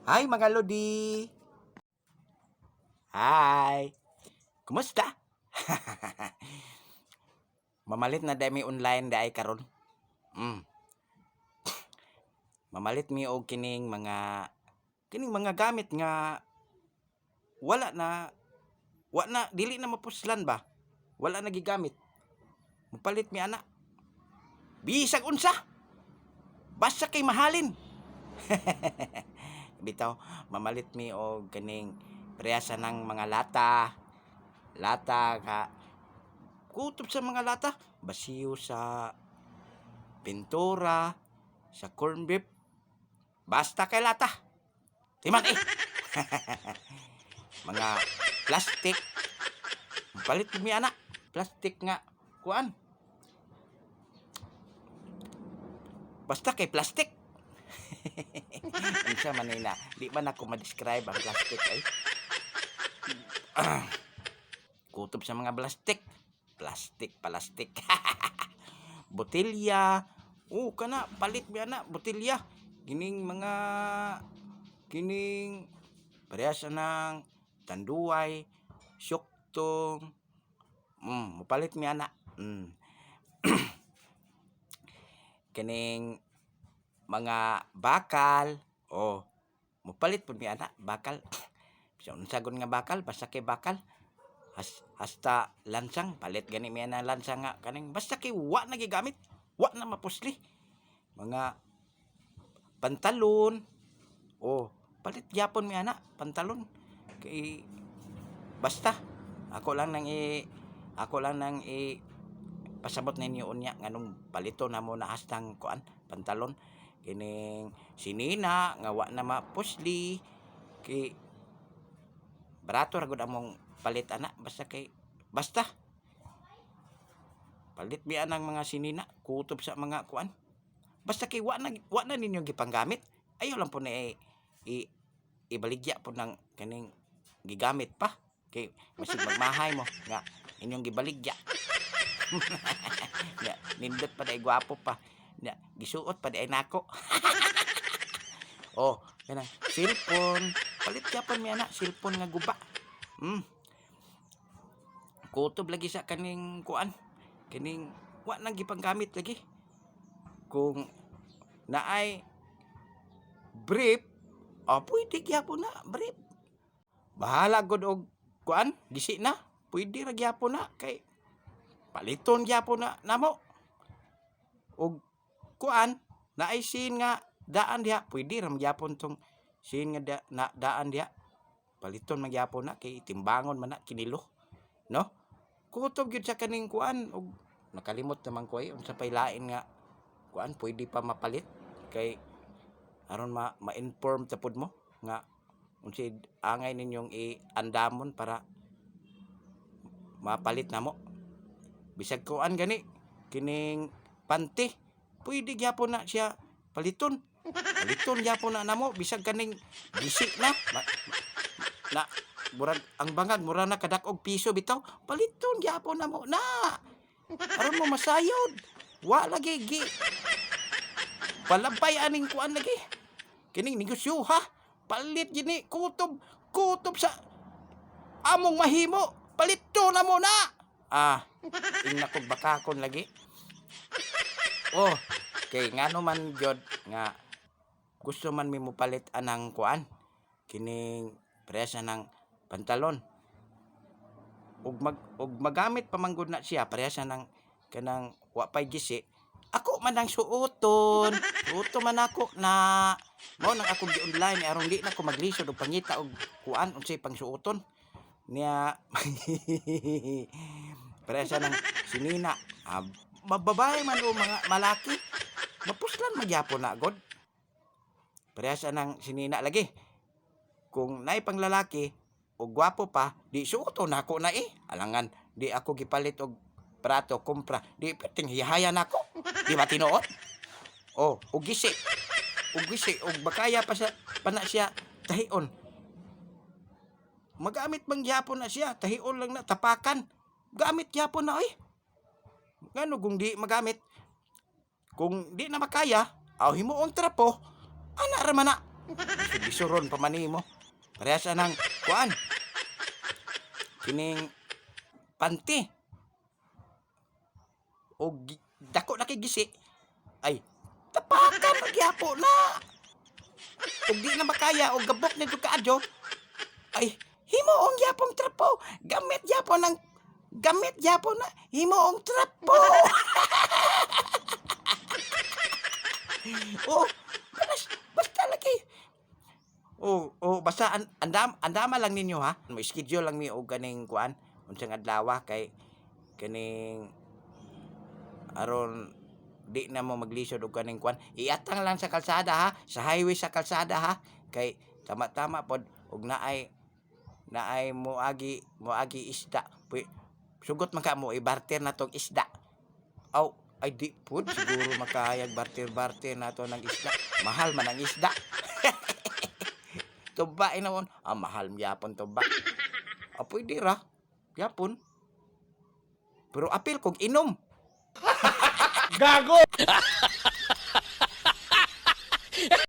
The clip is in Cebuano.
Hi, mga lodi! Hi! Kumusta? Mamalit na dami online diay karon. Mamalit mi og kining mga gamit nga wala na wa na dili na mapuslan ba? Wala na gigamit. Mupalit mi ana. Bisag unsa. Basta kay mahalin. Bitaw, mamalit mi og kining parehasa ng mga lata. Lata ka kutob sa mga lata, basiyo sa pintura, sa corn beef. Basta kay lata. Timan eh. Mga plastic. Palit mi ana. Plastic nga kuan. Basta kay plastic. Unsa man ni na, di man ako ma-describe ang plastic ay. Kutob sa mga plastic. Plastic, plastic. Botelya. Oh, kana palit mi ana botelya. Kining mga kining parehas ng Tanduay, Sioktong. Mupalit mi ana. Kining mga bakal. Oh, mupalit pud mi ana bakal. Bisan unsa gud nga bakal, basta kay bakal. Hasta lansang, palit gani mi ana lansang nga kaning basta kay wa na gigamit, wa na mapusli. Mga pantalon. Oh, palit gyapon mi ana pantalon. Kay basta ako lang nang i pasabot ninyo unya nganong palito na mo na hastang kuan pantalon, kining sinina nga wa na mapusli, kay barato ra gud among palit ana, basta kay basta palit mi anang mga sinina, kutob sa mga kuan, basta kay wa na ninyo gipanggamit, ayaw lang po na i ibaligya po ng kaning gigamit pa, kay masig magmahay mo nga inyong gibaligya nga nindot pa dai, gwapo pa nga gisuot pa dai nako. Oh, kanang cellphone, palit gyapon mi ana cellphone nga guba. Kutob lagi sa kaning kuan, kining wa nang gipanggamit lagi. Kung naay brief, oh, pwede gyapon na brief. Bahala gud og kuan, gisi na, pwede ra gyapon na kay paliton gyapon na namo. Og kuan, naay scene nga daan diha, pwede ra magyapon tong scene nga na daan diha, paliton man gyapon na kay timbangon man na kinilo, no? Kutob gyud sa kaning kuan. Og nakalimot naman ko ay unsa pay lain nga kuan pwede pa mapalit, kay aron ma ma-inform ta pud mo nga unsay angay ninyong i-andamon para mapalit namo. Bisag kuan gani, kining panty, pwede gyapon na siya paliton, paliton gyapon na namo, bisag kaning gisi na na murag ang bangag mura na kadak og piso bitaw, paliton gyapon namo na aron mo masayod. Wa lagi gi palabay aning kuan lagi, kining negosyo ha, palit gini, kutob kutob sa among mahimo, palito na mo na. Ah, ingna kog bakakon lagi. Oh, kay ngano man gyud nga gusto man mi mopalit anang kuan, kining parehas ng pantalon, ug magamit pa man gud na siya, parehas ng kanang wa pay gisi, ako man ang suoton, suoton man ako na. Mao nang akong gi-online aron di na ko maglisod og pangita og kuan, unsay pangsuoton niya. Parehas ng sinina. Ah, mababae man o mga malaki, mapuslan magyapon na god. Parehas ng sinina lagi, kung naay panglalaki o gwapo pa, di suoton nako na eh. Alangan di ako gipalit og prato kumpra, di perting hiyahaya nako, di ba tinuod? Oh, og gisi, og gisi og bakaya pa sa pa na siya tahion, magamit bang gyapon na siya, tahion lang na tapakan, gamit gyapon na oy. Ngano kung di magamit, kung di na makaya, aw himuong trapo ana ra man na. Bisuron pa man nimo. Parehas nang kuan. Kining panty. O dako na kay gisi. Ay, tapakan na gyapon na. Ug di na makaya og gabok nito kaadyo. Ay, himuong gyapong trapo. Gamit gyapon ng gamit gyapon na himuong trapo. Oh, basta lagi. Oh, basta andama lang ninyo ha. Mo schedule lang mi og kaning kuan unsang adlaw kay kaning aron di na mo maglisod og kaning kuan. Iatang lang sa kalsada ha, sa highway, sa kalsada ha, kay tama-tama pod og naay moagi isda. Pwi, sugot man ka mo i-barter na tong isda. Aw, ay, di pud siguro makayag barter-barter na to ng isda. Mahal man ang isda. Tuba inawon. Ah, mahal gyapon tuba. Ah, pwede ra. Gyapon. Pero apil kog inom. Gago!